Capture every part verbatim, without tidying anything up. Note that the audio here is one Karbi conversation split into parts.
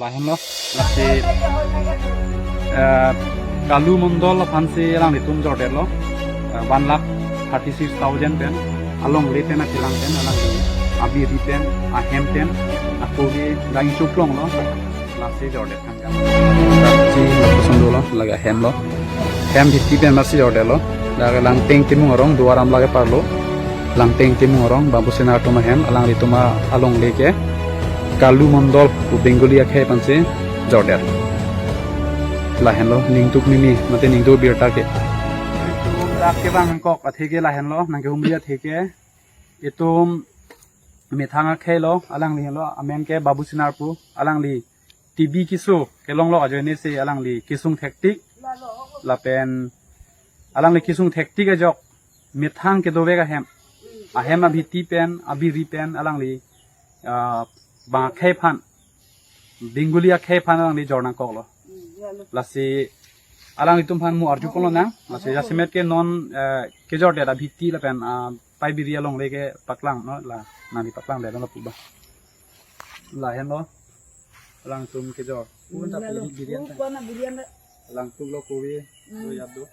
Lahenlo, lasi, eh, Kalu Mondol aphansi alanglitum jordetlo, eh, one lakh thirty six thousand pen, alongle pen akelang pen, alangli abiri pen, ahem pen, akogi dang chuklonglo, lasi jordet thangkam. Lasi lapuson dolo, lake ahemlo. Hem bhitti pen amatsi jordetlo. Lake Langteng Timung arong, Duar Amla ke parlo. Langteng Timung arong, Babu Sena atum ahem, alanglitum alongle ke Kalu Mondol pu Bengali akhei aphansi jordet. Lahenlo, ningduk nimi, mate ningduk birta ke. Dak kevangkok athe ke lahenlo, nangkehumri athe ke. Itum methang akheilo, alangli lo, amen ke Babu Sena pu, alangli T B keso kelonglo ajoinesi alangli kesung thektik, lapen alangli kesung thektik ajok methang kedovek ahem, ahem abhitti pen, abiri pen, alangli, ah, bang akhei aphan, Bengali akhei aphan alangli jor nangkoklo. Lasi alanglitum aphan mo arju ponlonang, lasi jasemet ke non, eh, kejordet abhitti lapen, ah, pei biri alongle ke paklang, no, la, nangli paklang de, no, puba. Lahenlo, alangtum kejor. Pun tapi biri, biri anta. Langtum lo kowe, lo yado.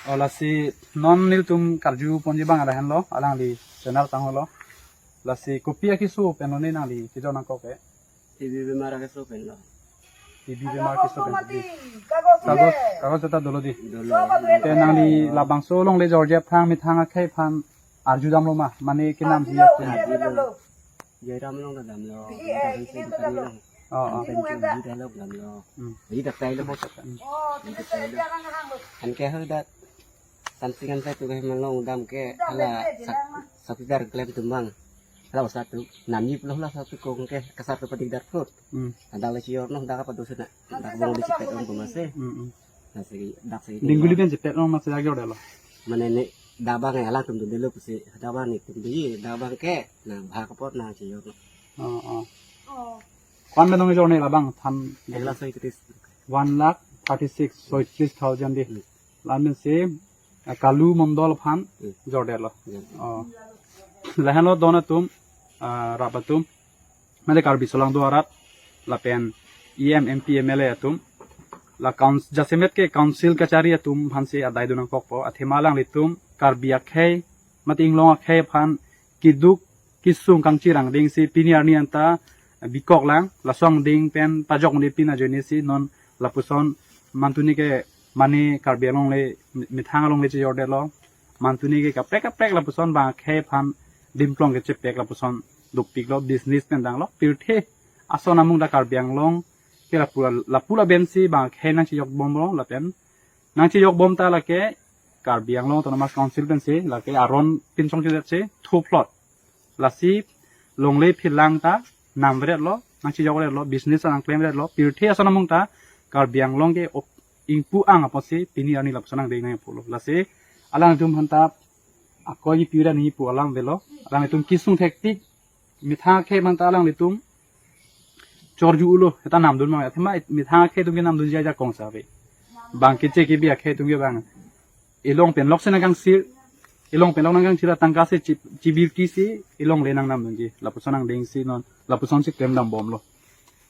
Oh, lasi non nelitum karju ponji abang lahenlo, alangli channel tanglo. Lasi kopi akeso pen lo ne nangli kejor nangkok ke? T B bemar akeso pen lo. T B bemar akeso pen lo. Kagoj, kagoj jata dolo di. Dolo. Te nangli labangso alongle jorje aphan methang akhei aphan arju damlo ma, mane kenamji atum. Arju damlo. Jairam along ta damlo. Jairam si bukan bilang. Oh, oh. Anpen chunji dialog damlo. Hmm. Jadi dak tailo. Hmm. Jadi dak tailo. Anke ho dak. Tansingan sai tu ke malong dam ke hala sak-, sakidar klem tumbang. Hala satu. Nami pulo hala satu kong ke kasar tu padik dar fruit. Hmm. Ada le chior no dak apa dosa na. Dak bong di chipet ong pemase. Hmm, hmm. Dak segi, dak segi. Bengali pen chipet ong mas lagi udah lo. Mane ne dabang ya alangtum dundelo pusi. Dabang ni tum di, dabang ke. Na bhag apot na chior no. Oh, oh. Kwan pen ong jor ne labang than. Ek lakh soitris. One lakh thirty six, soitris thousand di. Hmm. Lapen si, eh, Kalu Mondol aphan, hmm, jordetlo. Hmm. Oh. Lahenlo don atum, ah, rap atum. Mane Karbi solangdo arat, lapen E M, M P, M L A atum. La couns-, jasemet ke council kachari atum aphansi adai do nangkokpo. Athema alanglitum Karbi akhei, mate inglong akhei aphan keduk kesung kangchirang dingsi pini arni anta bikok lang, laso angdeng pen pajok muni pin ajoinesi non lapuson mantuni ke mane Karbi alongle, methang alongle chejordetlo. Mantuni ke kaprek kaprek lapuson bang akhei aphan dimplong kechepek lapuson dukpiklo, business pen danglo. Pirthe ason amung ta Karbi Anglong ke lapu, lapu labensi bang akhei nangchejok bomlo lapen nangchejok bom ta lake Karbi Anglong Autonomous Council pensi lake aron pinchong chedetsi thuphlot. Lasi longle philang ta namvretlo, nangchejokretlo, business nangklemvretlo, pirthe ason amung ta Karbi Anglong ke op-, ingpu-ang apotsi pini arni lapuson angdeng nangpulo. Lasi alangtum aphan ta akoi pira ni pu alam avelo, alangtum kesung thektik, methang akhei aphan ta alanglitum chorju ulo, eta namdun mang, athema methang akhei atum ke namdunji ajakong sa ave. Bang keche kebi akhei atum ke bang. Elong pen lok si nangkangsir, elong pen lok nangkangsir atangka si chi-, chibirti si, elongle nangnamdunji. Lapuson angdengsi non, lapusonsi klem dambomlo.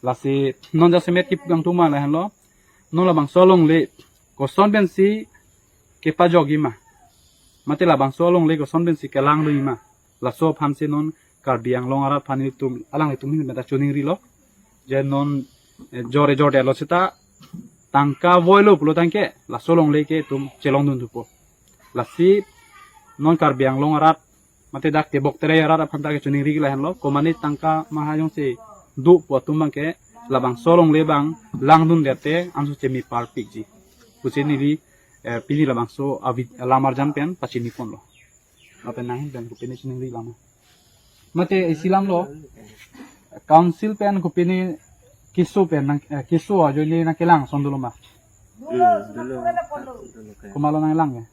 Lasi non jasemet kipudam atum ma lahenlo. Non labangso alongle, koson pensi kepajokji ma. Mate labangso alongle koson pensi kelangdunji ma. Laso aphansi non Karbi Anglong arat aphan itum, alanglitum ahin meta choningrilo. Je non, eh, jor ejordetlo seta tangka voilo pulo tangke, laso alongle ke itum chelongdun thupo. Lasi non Karbi Anglong arat, mate dak tebok terei arat aphan ta kechiningri ke lahenlo, komane tangka maha jongsi do pu atum abangke, labangso alongle abang langdundet te anso chemi parpikji. Pusi neli, eh, pini labangso avi-, alam arjan pen pachini ponlo. Lapen nanghin pen kopine chiningri lama. Mate isi alamlo, council pen kopine keso pen nang, eh, keso ajoine nangkelang ason dolo ma? Hmm, dolo. Dolo ke. Komatlo nanglang ya?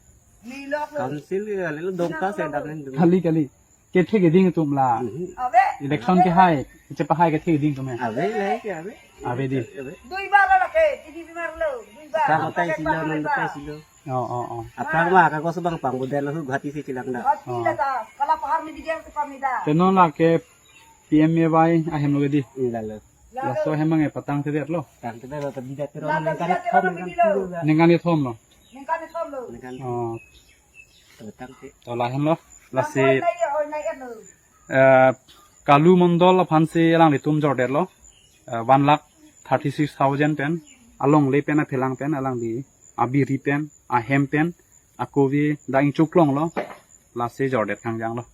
Council ke kali lo Dongka si dak ning dolo. Kali, kali. Kethe keding atum la. Mhm. Election kehai, chepahai kethe keding atum ya? Ave, lahai ke ave. Ave di. Ave. Dui bar lake, tini bimar lo, dui bar. Kang kotai silo, nang kotai silo. Oh, oh, oh. Aphrang ma kagos abang pangbodet lo, hu Guwahati si chelang da. Guwahati Oh. da ta, Kalapahar medical si pamida. Te non lake P M A Y ahem lo di. Lalo. Laso ahem abang patangtedetlo. Tangtedet lo, ta bidat pero Lalo, ningkan bidat thom, pero ningkan pilo. Thom lo. Ningkan thom lo. Ningkan thom lo. Ningkan Oh. Patangte. To lahenlo. Lasi Nang oi nai, oi nai lo. eh, Kalu Mondol aphan si alanglitum jordetlo. Eh, one lakh thirty six thousand pen. Alongle pen aphelang pen alangli abiri pen, ahem pen, akove dak ingchuk longlo. Lasi jordet kangjanglo.